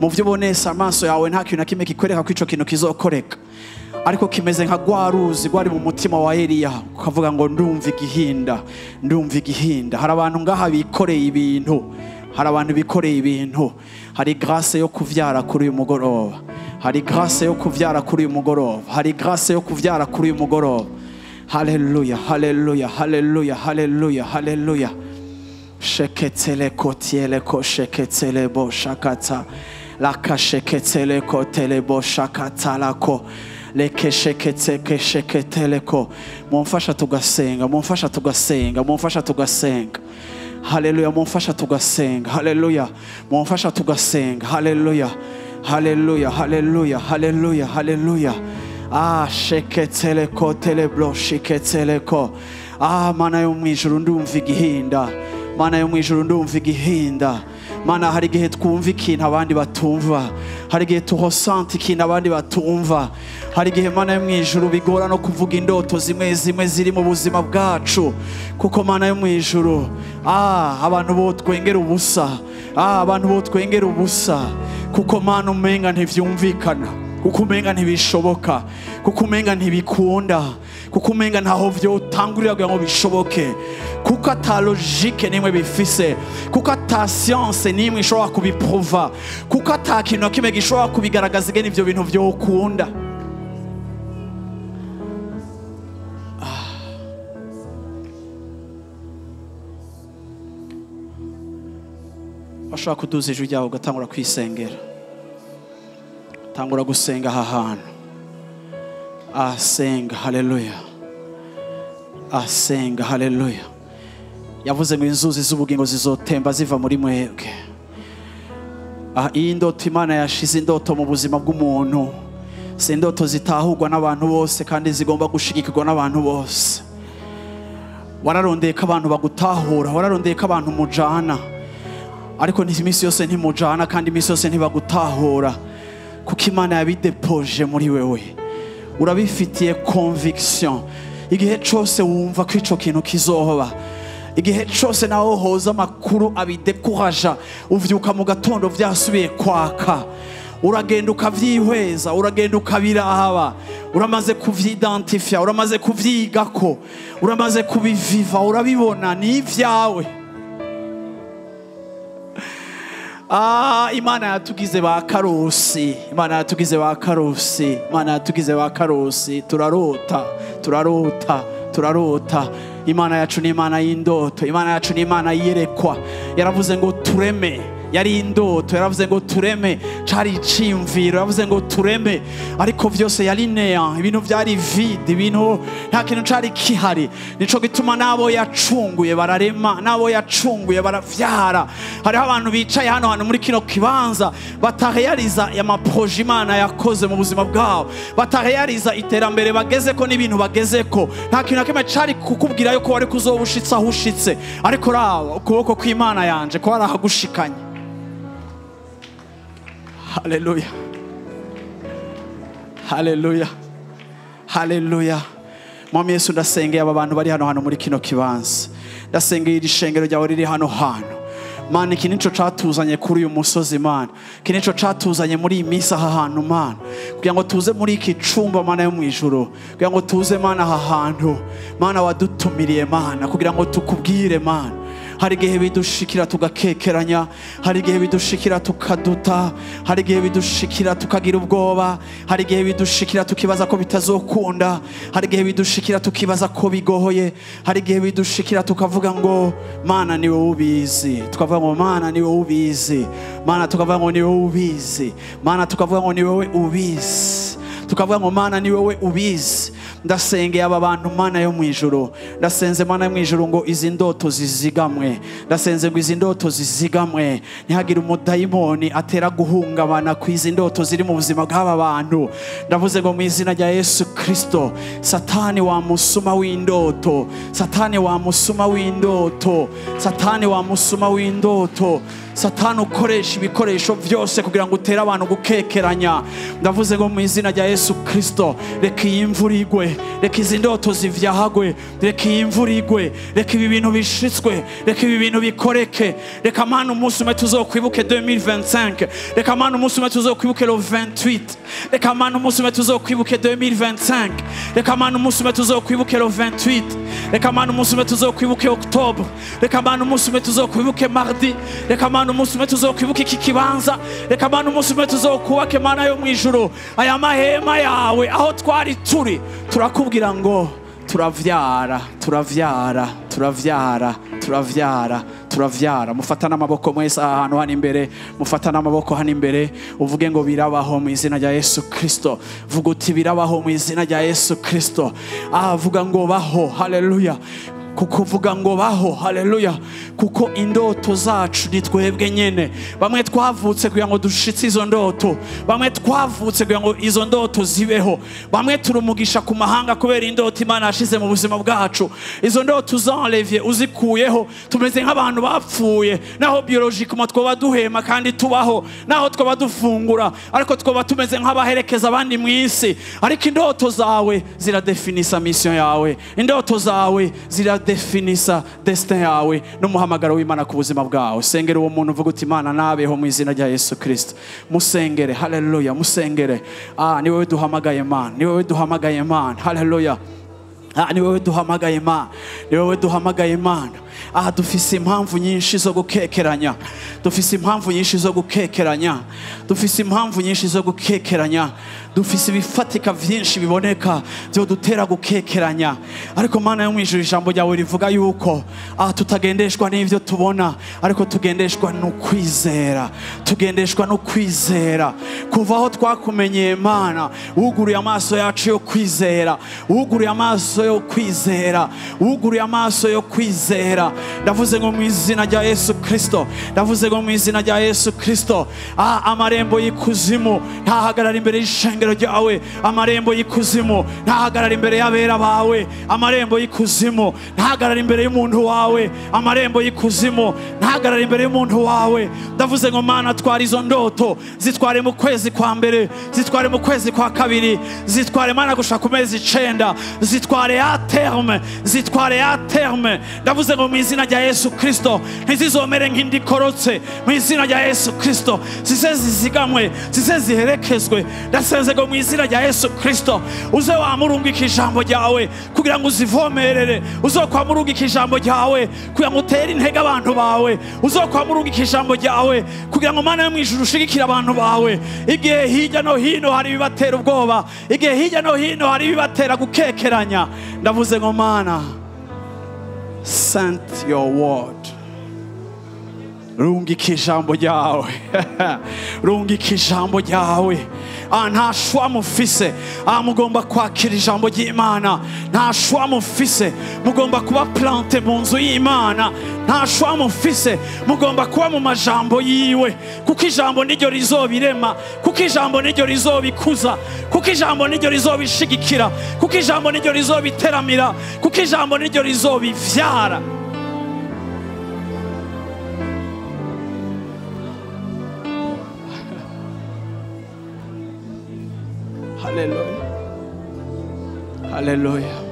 Mu vyo ubonesa amaso yawe nta kintu na kimwe kikwereka ko ico kintu kizokoreka, ariko kimeze nka rwa ruzi rwari mu mutima wa Eliya, ukavuga ngo ndumva igihinda, ndumva igihinda. Hari abantu ngaha bikoreye ibintu, hari abantu bikoreye ibintu. Hari grâce yo kuvyara kuri uyu mugoroba, hari grâce yo kuvyara kuri uyu mugoroba, hari grâce yo kuvyara kuri uyu mugoroba. Haleluya, haleluya, haleluya, haleluya, haleluya. Sheketeleko tieleko sheketelebo shakata laka sheketeleko telebo shakata lako leke sheketeke sheketeleko. Mumfasha tugasenga, mumfasha tugasenga, mumfasha tugasenga. Haleluya, mumfasha tugasenga. Haleluya, mumfasha tugasenga. Haleluya, haleluya, haleluya, haleluya, haleluya. Ah, sheketeleko teleblo shiketeleko. Ah, mana yo mwijuru ndumva igihinda. Mana yo mwijuru ndumva igihinda. Mana, hari igihe twumva ikintu abandi batumva, hari igihe tuhosanta ikintu abandi batumva, hari igihe Mana yo mwijuru bigora no kuvuga indoto zimwe zimwe ziri mu buzima bwacu, kuko Mana yo mwijuru, abantu bo twengera ubusa, abantu bo twengera ubusa, kuko Mana umenga ntivyumvikana, kuko umenga ntibishoboka, kuko umenga ntibikunda, kuko umenga ntaho vyotangurira kugira ngo bishoboke, kuko ata logique nimwe bifise, kuko ata science nimwe ishobora kubiprova, kuko ata kintu na kimwe gishobora kubigaragaza ingene ivyo bintu vyokunda. Washobora kuduza ijwi ryawe ugatangura kwisengera, tangura gusenga aha hantu. Asenga, haleluya, asenga, haleluya. Yavuze ngo inzuzi z'ubugingo zizotemba ziva muri mwebwe. Iyi ndoto Imana yashize indoto mu buzima bw'umuntu, si indoto zitahurwa n'abantu bose kandi zigomba gushigikirwa n'abantu bose. Wararondeye ko abantu bagutahura, wararondeye ko abantu mujana, ariko iminsi yose ntimujana kandi iminsi yose ntibagutahura, kuko Imana yabidepoje muri wewe. Urabifitiye conviction. Igihe cyose wumva ko ico kintu kizoba, igihe cyose naho hoza amakuru abidekuraja, uvyuka mu gatondo vyasubiye kwaka, uragenda ukavyihweza, uragenda ukabiraba, uramaze kuvyidentifia, uramaze kuvyigako, uramaze kubiviva, urabibona ni ivyawe. Imana yatugize ba karusi, Imana yatugize ba karusi, Imana yatugize ba karusi. Turarota, turarota, turarota. Imana yacu ni Imana y'indoto, Imana yacu ni Imana yerekwa. Yaravuze ngo tureme, yari indoto, yaravuze ngo tureme, cari iciyumviro, yaravuze ngo tureme, ariko vyose yari néant, ibintu vyari vide, ibintu nta kintu cari kihari. Nico gituma nabo yacunguye bararema, nabo yacunguye baravyara. Hariho abantu bicaye hano hantu muri kino kibanza batarealiza amaproje Imana yakoze mu buzima bwabo, batarealiza iterambere bagezeko n'ibintu bagezeko. Nta kintu na kimwe cari kukubwira yuko wari kuzobushitsa aho ushitse, ariko rawo ukuboko kw'Imana yanje ko warahagushikanye. Haleluya, haleluya, haleluya. Mwami Yesu, ndasengeye aba bantu bari hano hano muri kino kibanza, ndasengeye iri shengero ryawe riri hano hantu. Mana, iki nico catuzanye kuri uyu musozi Mana, iki nico catuzanye muri iyi minsi aha hantu Mana, kugira ngo tuze muri iki cumba Mana yo mwijuru, kugira ngo tuze Mana aha hantu Mana wadutumiriye Mana, kugira ngo tukubwire Mana. Hari igihe bidushikira tugakekeranya, hari igihe bidushikira tukaduta, hari igihe bidushikira tukagira ubwoba, hari igihe bidushikira tukibaza ko bitazokunda, hari igihe bidushikira tukibaza ko bigohoye, hari igihe bidushikira tukavuga ngo Mana ni wowe ubizi, tukavuga ngo Mana ni wowe ubizi, Mana tukavuga ngo ni wowe ubizi, Mana tukavuga ngo ni wowe ubizi, tukavuga ngo Mana ni wowe ubizi. Ndasengeye aba bantu Mana yo mwijuru, ndasenze Mana yo mwijuru ngo izi ndoto zizigamwe, ndasenze ngo izi ndoto zizigamwe, ntihagire umudayimoni atera guhungabana ku izi ndoto ziri mu buzima bw'aba bantu. Ndavuze ngo mu izina rya Yesu Kristo, Satani wa musuma w'indoto, Satani wa musuma w'indoto, Satani wa musuma w'indoto, Satani ukoresha ibikoresho vyose kugira ngo utere abantu gukekeranya, ndavuze ngo mu izina rya Yesu Kristo, reka iyi mvura igwe, reka izi ndoto zivyahagwe, reka iyi mvura igwe, reka ibi bintu bishitswe, reka ibi bintu bikoreke, reka Mana umunsi umwe tuzokwibuke 2025, reka Mana umunsi umwe tuzokwibuke le 28, reka Mana umunsi umwe tuzokwibuke 2025, reka Mana umunsi umwe tuzokwibuke le 28, reka Mana umunsi umwe tuzokwibuke octobre, reka Mana umunsi umwe tuzokwibuke mardi, reka Mana umunsi umwe tuzokwibuke iki kibanza, reka Mana umunsi umwe tuzokubake Mana yo mwijuru aya mahema yawe aho twari turi. Turakubwira ngo turavyara, turavyara, turavyara, turavyara, turavyara. Mufatane amaboko mwese aha hantu hano imbere, mufatane amaboko hano imbere, uvuge ngo birabaho mu izina rya Yesu Kristo. Vuga uti birabaho mu izina rya Yesu Kristo. Vuga ngo baho, haleluya. Kukuvuga ngo baho, haleluya, kuko indoto zacu ni twebwe nyene. Bamwe twavutse kugira ngo dushitse izo ndoto, bamwe twavutse kugira ngo izo ndoto zibeho, bamwe turumugisha ku mahanga kubera indoto Imana yashize mu buzima bwacu. Izo ndoto uzanlevye uzikuyeho, tumeze nk'abantu bapfuye, naho biologiquement twoba duhema kandi tubaho, naho twoba dufungura, ariko twoba tumeze nk'abaherekeza abandi mu isi. Ariko indoto zawe ziradefinisa mission yawe, indoto zawe ziradefinisa destin yawe n'umuhamagaro w'Imana ku buzima bwawe. Sengera uwo muntu uvuga uti Imana nabeho mu izina rya Yesu Kristo. Musengere, haleluya, musengere. Ni wewe duhamagaye Imana, ni wewe duhamagaye Imana, haleluya. Ni wewe duhamagaye Imana, ni wewe duhamagaye Imana. Dufise impamvu nyinshi zo gukekeranya, dufise impamvu nyinshi zo gukekeranya, dufise impamvu nyinshi zo gukekeranya, dufise ibifatika vyinshi biboneka byo dutera gukekeranya. Ariko Mana yo mwijuru, ijambo ryawe rivuga yuko tutagendeshwa n'ivyo tubona, ariko tugendeshwa no kwizera, tugendeshwa no kwizera. Kuva aho twakumenyeye Imana, wuguruye amaso yacu yo kwizera, wuguruye amaso yo kwizera, wuguruye amaso yo kwizera. Ndavuze ngo mu izina rya Yesu Kristo, ndavuze ngo mu izina rya Yesu Kristo, amarembo y'ikuzimu ntahagarara imbere y'ishengero ryawe, amarembo y'ikuzimu ntahagarara imbere y'abera bawe, amarembo y'ikuzimu ntahagarara imbere y'umuntu wawe, amarembo y'ikuzimu ntahagarara imbere y'umuntu wawe. Ndavuze ngo Mana, twara izo ndoto, zitware mu kwezi kwa mbere, zitware mu kwezi kwa kabiri, zitware Mana gushaka ku mezi 9, zitware à terme, zitware à terme. Ndavuze ngo mu izina rya Yesu Kristo ntizizomere nk'indikorotse, mu izina rya Yesu Kristo zize zizigamwe, zize ziherekezwe. Ndasenze ngo mu izina rya Yesu Kristo uze wamurungika ijambo ryawe kugira ngo uzivomerere, uzokwamurungika ijambo ryawe kugira ngo utere intege abantu bawe, uzokwamurungika ijambo ryawe kugira ngo Mana yo mwijuru ushigikire abantu bawe. Igihe hirya no hino hari ibibatera ubwoba, igihe hirya no hino hari ibibatera gukekeranya, ndavuze ngo Mana, send your word. Rungika ijambo ryawe, rungika ijambo ryawe. Nta shwa mufise, mugomba kwakira ijambo ry'Imana. Nta shwa mufise, mugomba kuba plante mu nzu y'Imana. Nta shwa mufise, mugomba kuba mu majambo yiwe, kuko ijambo niryo rizobirema, kuko ijambo niryo rizobikuza, kuko ijambo niryo rizobishigikira, kuko ijambo niryo rizobiteramira, kuko ijambo niryo rizobivyara. Haleluya, haleluya.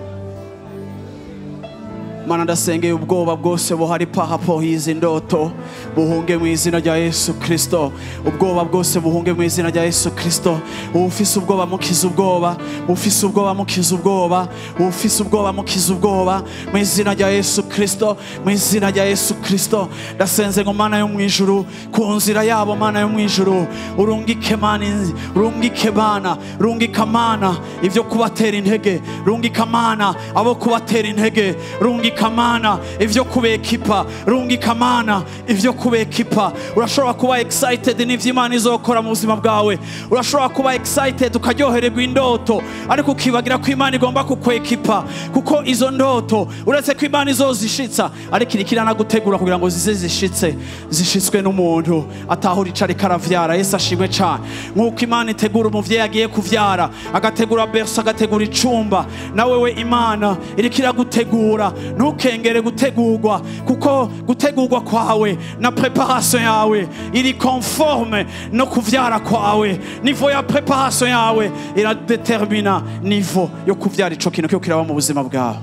Mana, ndasengeye ubwoba bwose buhari par y'izi ndoto buhunge mu izina rya Yesu Kristo. Ubwoba bwose buhunge mu izina rya Yesu Kristo. Ufise ubwoba mukiza ubwoba, ufise ubwoba mukiza ubwoba, ufise ubwoba mukiza ubwoba mu izina rya Yesu Kristo, mu izina rya Yesu Kristo. Ndasenze ngo Mana yo mwijuru, ku nzira yabo Mana yo mwijuru, urungike Mana, urungike Mana, rungika Mana ivyo kubatera intege, rungika Mana abo kubatera intege, rungika Mana ivyo kubekipa, rungika Mana ivyo kubekipa. Urashobora kuba excited n'ivyo Imana izokora mu buzima bwawe, urashobora kuba excited ukaryohererwa indoto, ariko ukibagira ko Imana igomba kukwekipa, kuko izo ndoto uretse ko Imana izozishitsa, ariko irikira nagutegura kugira ngo zize zishitse, zishitswe n'umuntu atahura ico ariko aravyara. Yesu ashimwe cane. Nk'uko Imana itegura umuvyeyi agiye kuvyara, agategura berceau, agategura icumba, nawe we Imana iriko iragutegura. Ntukengere gutegurwa, kuko gutegurwa kwawe na preparation yawe iri conforme no kuvyara kwawe. Niveau ya preparation yawe iradetermina niveau yo kuvyara ico kintu cyo kiraba mu buzima bwawe.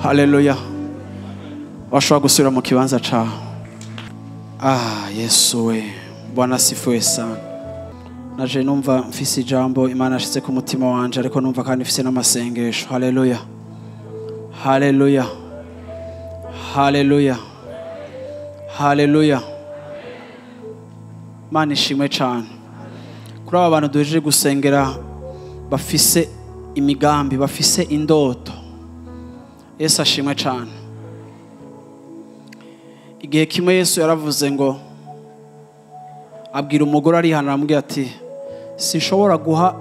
Haleluya. Washobora gusubira mu kibanza cawe. Yesu we, Bwana asifiwe sana. Naje numva mfise ijambo Imana ashize ku mutima wanje, ariko numva kandi mfise n'amasengesho. Haleluya, haleluya, haleluya, haleluya. Mana ishimwe cyane. Kuri aba bantu duhejeje gusengera bafise imigambi, bafise indoto, Yesu ashimwe cyane. Igihe kimwe Yesu yaravuze ngo, abwira umugore ari hano, aramubwira ati sinshobora guha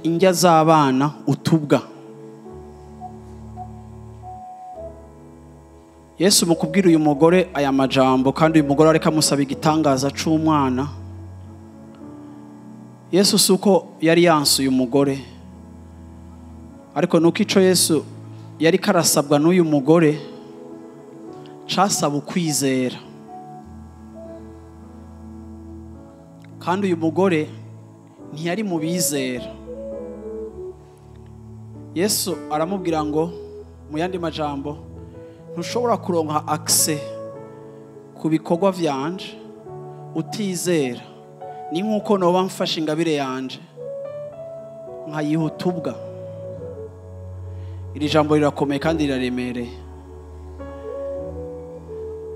indya z'abana utubwa. Yesu mu kubwira uyu mugore aya majambo, kandi uyu mugore ariko amusaba igitangaza c'umwana, Yesu si uko yari yansuye umugore, ariko nuko ico Yesu yari karasabwa n'uyu mugore casaba ukwizera. Kandi uyu mugore ntiyari mu bizera. Yesu aramubwira ngo mu yandi majambo, ntushobora kuronka accès ku bikorwa vyanje utizera. Ni nkuko noba mfashe ingabire yanje nkayihutubwa. Iri jambo rirakomeye kandi riraremereye.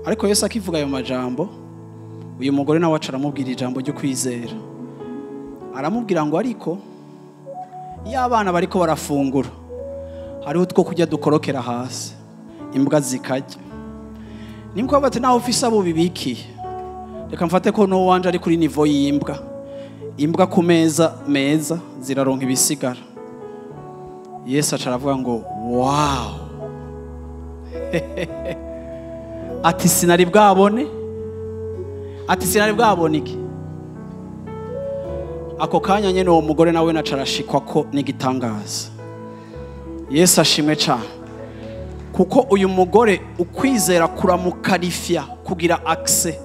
Ariko Yesu akivuga ayo majambo, uyu mugore nawe aca aramubwira ijambo ryo kwizera. Aramubwira ngo ariko iyo abana bariko barafungura hariho utwo kurya dukorokera hasi, imbwa zikarya. Nimko bati naho ufise abo bibikiye, reka mfate ko no wanje ari kuri niveau y'imbwa. Imbwa ku meza meza ziraronka ibisigara. Yesu aca aravuga ngo wow. Ati sinari bwabone, ati sinari bwabone iki. Ako kanya nyene uwo mugore nawe naca arashikwa ko n'igitangaza. Yesu ashimwe cyane. Kuko uyu mugore ukwizera kuramukarifya kugira accès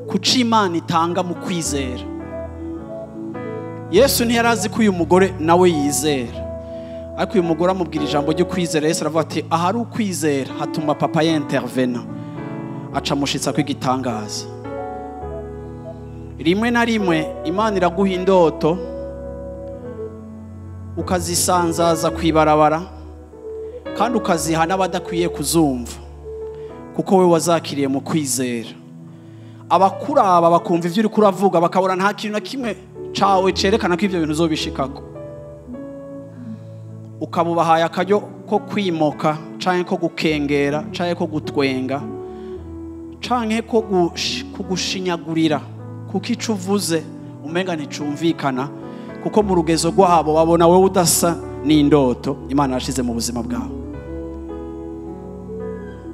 kuco Imana itanga mu kwizera. Yesu ntiyarazi ko uyu mugore nawe yizera, ariko uyu mugore amubwira ijambo ryo kwizera. Yesu aravuga ati ahari ukwizera hatuma papa yintervena, aca amushitsa ko igitangaza. Rimwe na rimwe Imana iraguha indoto ukazisanzaza kwibarabara, kandi ukaziha n'abadakwiye kuzumva, kuko we wazakiriye mu kwizera. Abakuraba bakumva ivyo uriko uravuga bakabona nta kintu na kimwe cawe cerekana ko ivyo bintu uzobishikako, ukabubahaye akaryo ko kwimoka canke ko gukengera canke ko gutwenga canke ko kugushinyagurira, kuko ico uvuze umenga nticumvikana, kuko mu rugezo rwabo babona wewe udasa n'indoto Imana yashize mu buzima bwawe.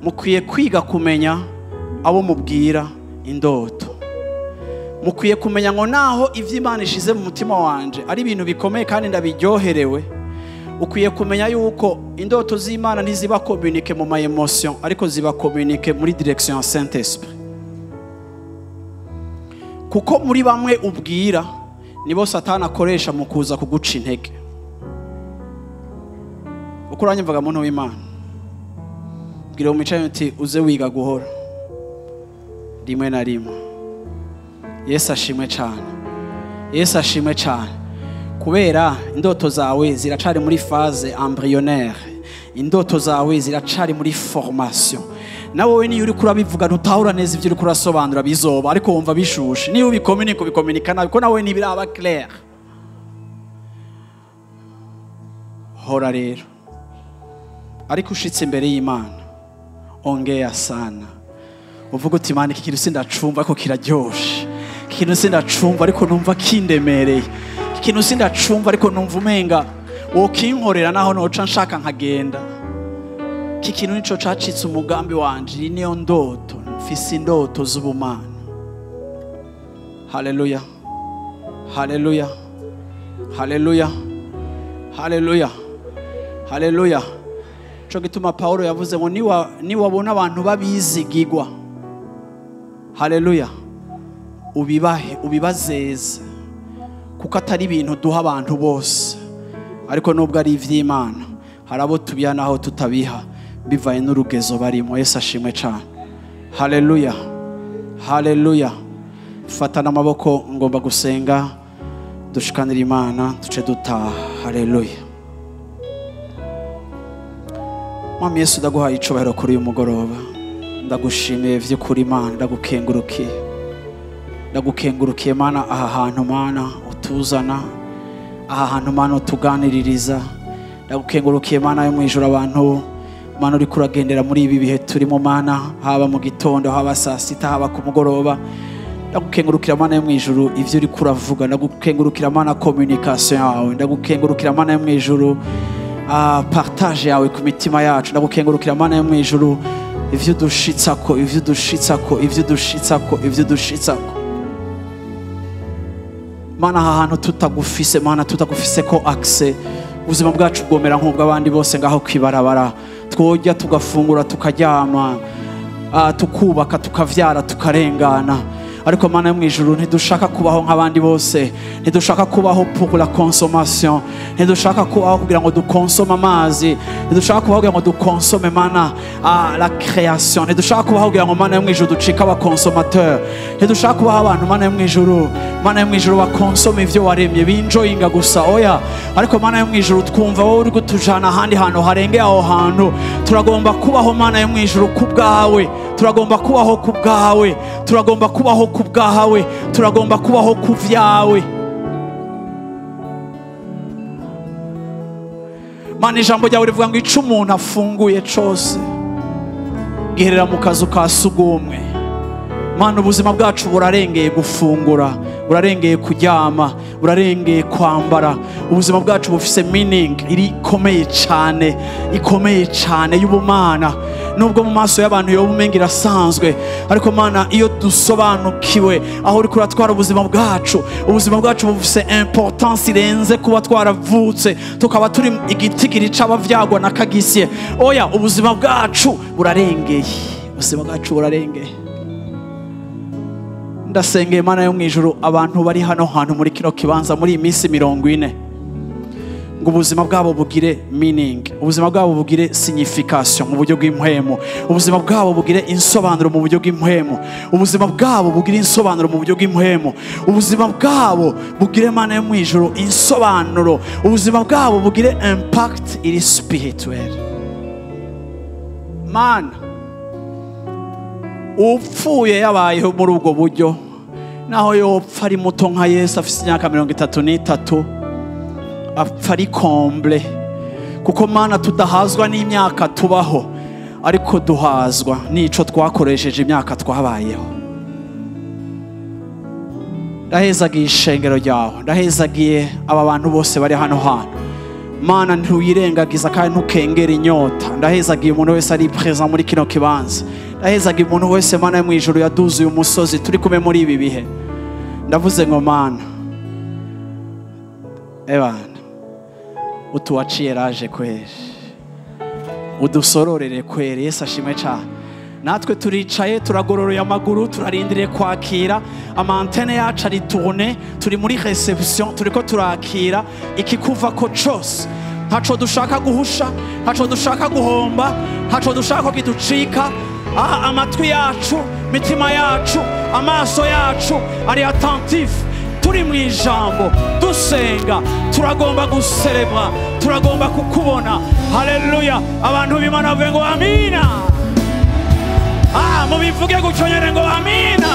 Mukwiye kwiga kumenya abo mubwira indoto. Mukwiye kumenya ngo naho ivyo Imana ishize mu mutima wanje ari ibintu bikomeye kandi ndabiryoherewe. Ukwiye kumenya yuko indoto z'Imana ntiziba communique mu ma emotion, ariko ziba communique muri direction ya Saint Esprit. Kuko muri bamwe ubwira nibo Satani akoresha mu kuza kuguca intege. Uko uranyumvaga muntu w'Imana, bwira umicaye uti uze wiga guhora rimwe na rimwe. Yesu ashimwe cyane. Yesu ashimwe cyane. Kubera indoto zawe ziracari muri phase embryonnaire, indoto zawe ziracari muri formation. Nawe wewe niyo uriko urabivuga ntutahura neza ivyo uriko urasobanura bizoba, ariko wumva bishushe. Niyo ubikomunika ubikomunika nabi, ko nawe ntibiraba clair. Hora rero, ariko ushitse imbere y'Imana ongea sana, uvuga uti Imana iki kintu sindacumva ariko kiraryoshe, iki kintu sindacumva ariko numva kindemereye, iki kintu sindacumva ariko numva umenga wokinkorera naho noca nshaka nkagenda. Iki kintu nico cacitse umugambi wanje, iyi niyo ndoto mfise, indoto z'ubumana. Haleluya, haleluya, haleluya, haleluya, haleluya. Ico gituma Paulo yavuze ngo niwabona abantu babizigigwa, haleluya, ubibahe, ubibazeze, kuko atari ibintu duha abantu bose, ariko nubwo ari ivy'Imana hari abo tubiha naho tutabiha bivaye n'urugezo barimo. Yesu ashimwe cyane. Haleluya, haleluya. Fatana amaboko, ngomba gusenga dushikanira Imana duce dutaha. Haleluya. Mwami Yesu, ndaguhaye icubahiro kuri uyu mugoroba, ndagushimiye vy'ukuri Imana, ndagukengurukiye, ndagukengurukiye Mana, aha hantu Mana utuzana, aha hantu Mana utuganiririza. Ndagukengurukiye Mana yo mwijuru, abantu Mana uriko uragendera muri ibi bihe turimo Mana, haba mu gitondo, haba saa sita, haba ku mugoroba. Ndagukengurukira Mana yo mwijuru ivyo uriko uravuga, ndagukengurukira Mana communication yawe, ndagukengurukira Mana yo mwijuru partage yawe ku mitima yacu, ndagukengurukira Mana yo mwijuru Ivyo dushitsako, ivyo dushitsako, ivyo dushitsako, ivyo dushitsako. Mana, aha hantu tutagufise, Mana, tutagufise ko accès, ubuzima bwacu bwomera nk'ubw'abandi bose ngaho kwibarabara. Twojya tugafungura, tukaryama, tukubaka, tukavyara, tukarengana. Ariko Mana yo mw'ijuru, ntidushaka kubaho nk'abandi bose, ntidushaka kubaho pour la consommation, ntidushaka kubaho kugira ngo dukonsome amazi, ntidushaka kubaho kugira ngo dukonsome, Mana, la création, ntidushaka kubaho kugira ngo, Mana yo mw'ijuru, ducike abaconsommateur, ntidushaka kubaho abantu, Mana yo mw'ijuru, Mana yo mw'ijuru, bakonsome ivyo waremye, binjoyinga gusa. Oya, ariko Mana yo mw'ijuru, twumva wowe uri kutujana ahandi hantu harengeye aho hantu. Turagomba kubaho, Mana yo mw'ijuru, ku bwawe, turagomba kubaho ku bwawe, turagomba kubaho ku bwawe, turagomba kubaho ku vyawe. Mana, ijambo ryawe rivuga ngo ico umuntu afunguye cose giherera mu kazu ka sugumwe. Mana, ubuzima bwacu burarengeye gufungura, burarengeye kuryama, burarengeye kwambara. Ubuzima bwacu bufise meaning iri ikomeye cyane, ikomeye cyane y'ubumana, nubwo mu maso y'abantu yoba umenga irasanzwe. Ariko Mana, iyo dusobanukiwe aho uri kuratwara ubuzima bwacu, ubuzima bwacu bufise importance irenze kuba twaravutse tukaba turi igitigiri c'abavyagwa na kagisiye. Oya, ubuzima bwacu burarengeye, ubuzima bwacu burarengeye. Ndasengeye, Mana yo mw'ijuru, abantu bari hano hantu muri kino kibanza muri iyi minsi 40, ngo ubuzima bwabo bugire meaning, ubuzima bwabo bugire signification mu buryo bw'impwemu, ubuzima bwabo bugire insobanuro mu buryo bw'impwemu, ubuzima bwabo bugire insobanuro mu buryo bw'impwemu, ubuzima bwabo bugire, Mana yo mw'ijuru, insobanuro, ubuzima bwabo bugire impact iri spirituel. Mana, upfuye yabayeho muri ubwo buryo, naho yopfa ari muto nka Yesu afise imyaka 33, apfa ari comblé, kuko Mana, tudahazwa n'imyaka tubaho, ariko duhazwa n'ico twakoresheje imyaka twabayeho. Ndahezagiye ishengero ryawe, ndahezagiye aba bantu bose bari hano hantu. Mana, ntuyirengagiza kandi ntukengera inyota. Ndahezagiye umuntu wese ari présent muri kino kibanza, ndahezagiye umuntu wese, Mana yo mw'ijuru, yaduzuye umusozi turi kumwe muri ibi bihe. Ndavuze ngo Mana, ebana, utuwaciye raje kweri, udusororere kweri. Yesu ashimwe cyane. Natwe turicaye, turagororoye amaguru, turarindiriye kwakira. Ama antennes yacu ari tourné, turi muri réception, turiko turakira ikikuvako cose. Ntaco dushaka guhusha, ntaco dushaka guhomba, ntaco dushaka ko kiducika. Amatwi yacu, mitima yacu, amaso yacu ari attentif. Turi mu ijambo, dusenga, turagomba guserebwa, turagomba kukubona. Haleluya! Abantu b'Imana bavuge ngo amina. Mubivuge gutyo nyene ngo amina.